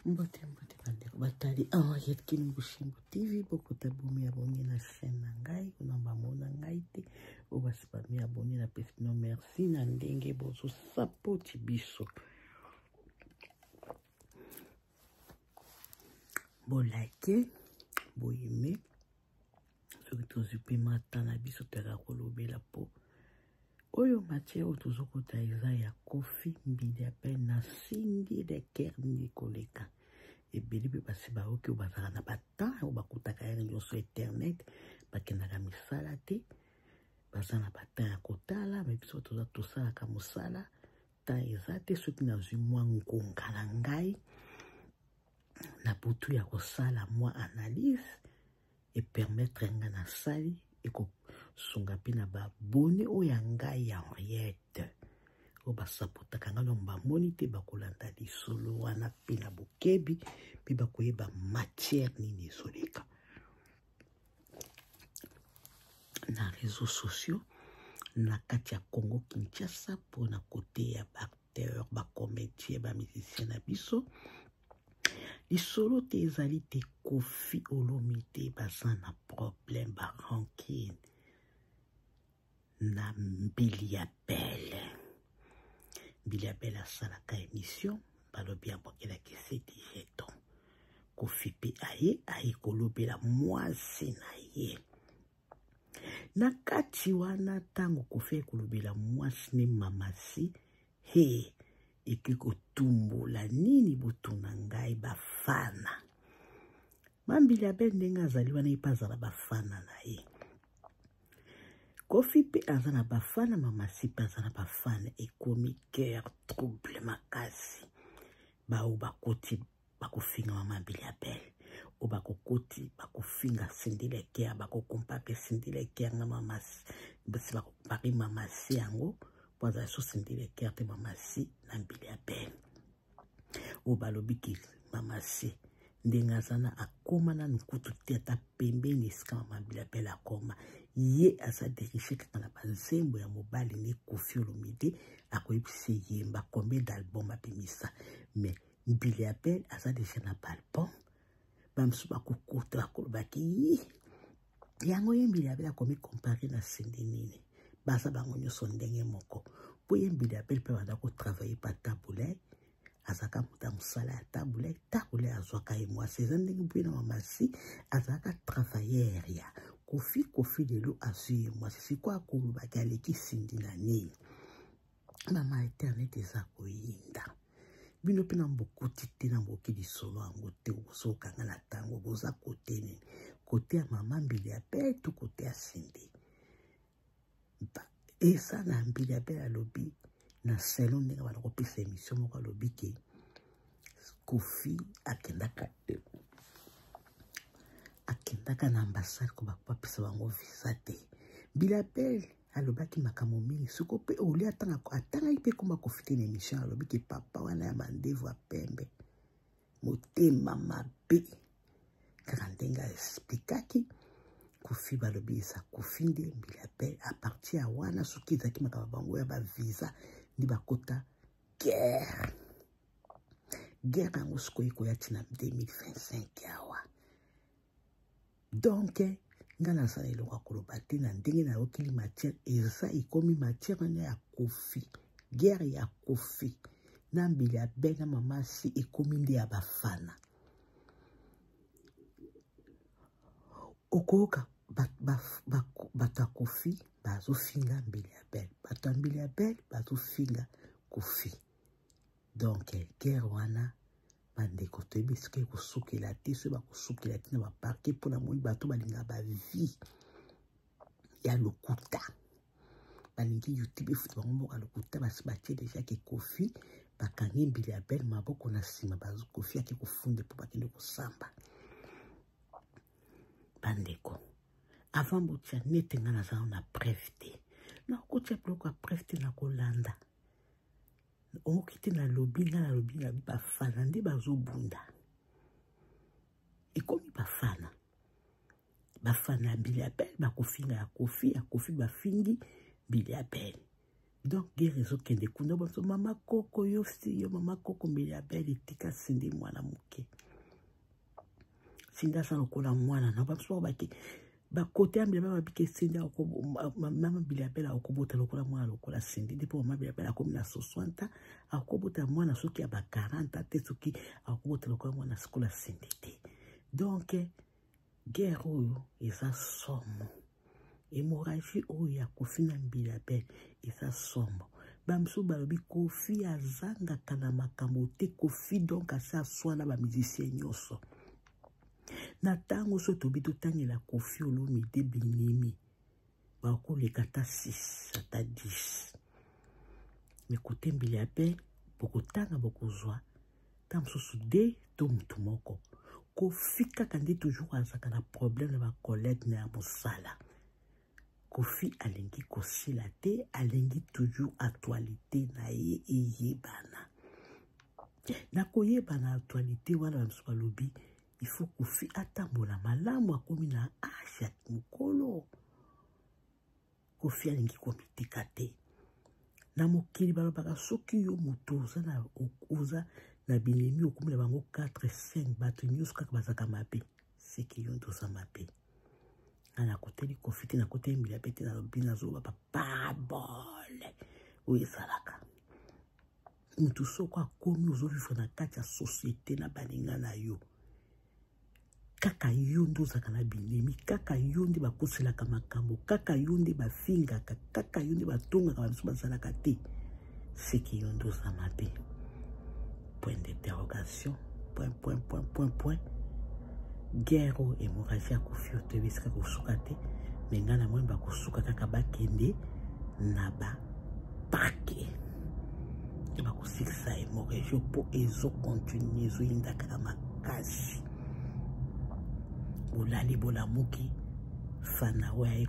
Mbote mbote bandeko batali Henriette Kimbushingu TV, bokota bomi abonné na chaîne na ngai, kuna bamona ngai te oyo basi bami abonné, napesi bino merci na ndenge bozosapoti biso. Bolike, boyeme, soki tozwi mpe mata na biso toyaka kolobela mpo oyo matière oyo tozokota eza ya Koffi Mbilia mpe na Cindy Le Cœur nde koleka ebele mpe basi bayoki oyo bazalaka na batemps oyo bakutaka yango nyonso internet, bakendaka misala te, baza na batemps ya kotala. Me biso toza tosalaka mosala, temps eza te. Soki nazwi mwa ngonga na ngai na butu ya kosala mwa analyse, epermettre nga nasali, ekosunga mpe na babone oyo ya ngai ya Henriette oyo basapotaka ngai na bamoni te, bakolanda lisolo wana mpe na bokebi mpe bakoyeba matière nini ezoleka na réseaux sociaux na kati ya Congo Kinshasa, mpona kote ya baacteur, bacomédien, bamusicien na biso. Lisolo te ezali te Koffi Olomide baza na problème, barancune na Mbilia Bel. Mbilia Bel asalaka émission, balobi abwakelaki seti jeton. Koffi mpe aye kolobela mwasi na ye na kati wana. Ntango Koffi aye kolobela mwasi ne mamasi he, eki kotumbola nini? Botuna ngai, bafana Mbilia Bel ndenge azali wana, ye mpe azala bafana na ye. Koffi mpe aza na bafana, mamasi mpe aza na bafana. Ekomi guerre, trouble makasi. Bao bakoti bakofinga mama Mbilia Bel, oyo bakokoti bakofinga Cindy Le Cœur, bakokompare Cindy Le Cœur na mamasi, basi bakompare mamasi yango po azala so Cindy Le Cœur te, mamasi na Mbilia Bel. Oyo balobi ke mamasi ndenge aza na akóma nanu kutu te ata pembeni esika mama Mbilia Bel akóma. Ye aza dirige kaka na banzembo ya mobali nde Koffi Olomide akoyebisa yemba combien d'album abimisa, mais Mbilia Bel aza deja na baalbum. Bamosusu bakokota bakolobaki yi yango ye Mbilia Bel akomi compare na Cindy nini, baza bango nyonso ndenge moko, mpo ye Mbilia Bel mpe banda kotravaille pa Tabu Ley, azalaka moto ya mosala ya Tabu Ley. Tabu Ley azwaka ye mwasi, eza ndenge mpe na mamasi azalaka travailleur ya Koffi. Koffi lelo azwi ye mwasi, sikoyo akolobaki aleki Cindy na nini? Mama, internet eza koyinda bino mpe na mbokoti te, na mboki lisolo yango te. Ozokanga na ntango boza kote nini? Kote ya mama Mbilia Bel to kote ya Cindy? Eza na Mbilia Bel alobi na selon ndenge bana kopesa émission moko, alobi ke Koffi akendaka na ambassade ko bapesa bango visa te. Mbilia Bel alobaki makambo mingi. Siko mpe olie atangaki mpe koma Koffi te na émission, alobi ke papa wana ya mandevu ya pembe, motema mabe kaka ndenge aexplikaki Koffi. Balobi eza Koffi nde Mbilia Bel. À partir ya wana, soki ezalaki makambo bango ya bavisa nde bakota guerre. Guerre yango sikoyo ekoya ntina 2025 awa. Donc nga nasala eloko ya koloba te na ndenge nayokeli matière eza ekomi matière wana ya Koffi, guerre ya Koffi na Mbilia Bel na mama si ekomi nde ya bafana. Okoyoka bato ya Koffi bazofinga Mbilia Bel, bato ya Mbilia Bel bazofinga Koffi. Donc guerre wana, bandeko, toyebi esika ekosukela te. Soki bakosukela te na baparke, mpona moi bato balingaka bavie ya lokuta, balingi YouTube efuta bango mboka lokuta. Basi batie deja ke Koffi bakangi Mbilia Bel maboko na nsima, Koffi ake kofunde mpo bakende kosamba. Bandeko, avant botia nete nga naza na preuve te, nakotia biloko ya preuve te na kolanda omoki te. Nalobi nga, nalobi na bafana nde bazobunda, ekomi bafana, bafana ya Mbilia Bel bakofinga ya Koffi, ya Koffi bafingi Mbilia Bel. Donc guerre ezokende kuna baso mama koko yo si yo mama koko Mbilia Bel etika Cindy mwana moke. Cindy aza lokola mwana na baso baki bakote ya Mbilia Bel babike Cindy mama Mbilia Bel akobota lokola mwana lokola Cindy ndipo mama Mbilia Bel akomi na 60 akobota mwana soki ya ba 40 te soki akobota lokola mwana sikola Cindy te. Donc guerre oyo eza somo. Hémorragie oyo ya Koffi na Mbilia Bel eza somo. Bamosusu balobi Koffi azangaka na makambo te. Koffi donc asi aswana ba musicien nyonso. Na ntango so tobi totangela Koffi Olomide binimi bakoleka ata 6 ata 10. Mais kote Mbilia Bel bokotanga bokozwa ta mosusu de to motu moko. Koffi kaka nde toujours azalaka na problème na ba collègue na ya mosala. Koffi alingi kosila te, alingi toujours actualité na ye eyebana. Na koyebana actualité wana bamosusu balobi il faut Koffi atambola malamu akomi na âge ya mokolo. Koffi alingi komiteka te. Na mokili balobaka soki yo moto oza na binemi okomi na bango 4 5 bato nyonso kaka bazalaka mabe, seki yo nde oza mabe. Nga nakoteli Koffi te, nakoteli Mbilia Bel te, nalobi nazoloba ba parabole oyo ezalaka. Moto soko akomi ozovivre na kati ya société na baninga na yo, kaka yo nde ozalaka na binemi, kaka yo nde bakoselaka makambo, kaka yo nde bafingaka, kaka yo nde batongaka, babiso bazalaka te, seki yo nde oza mabe. Point d'interrogation, point point point point point. Guerre oyo hémorragie ya Koffi oyo toyebi esika kosuka te, me ngai na moni bakosuka kaka bakende na ba parquet nde bakosilisa hémorragie mpo ezokontinue ezoyinda kaka makasi. Bolali bolamuki fana oyo aye.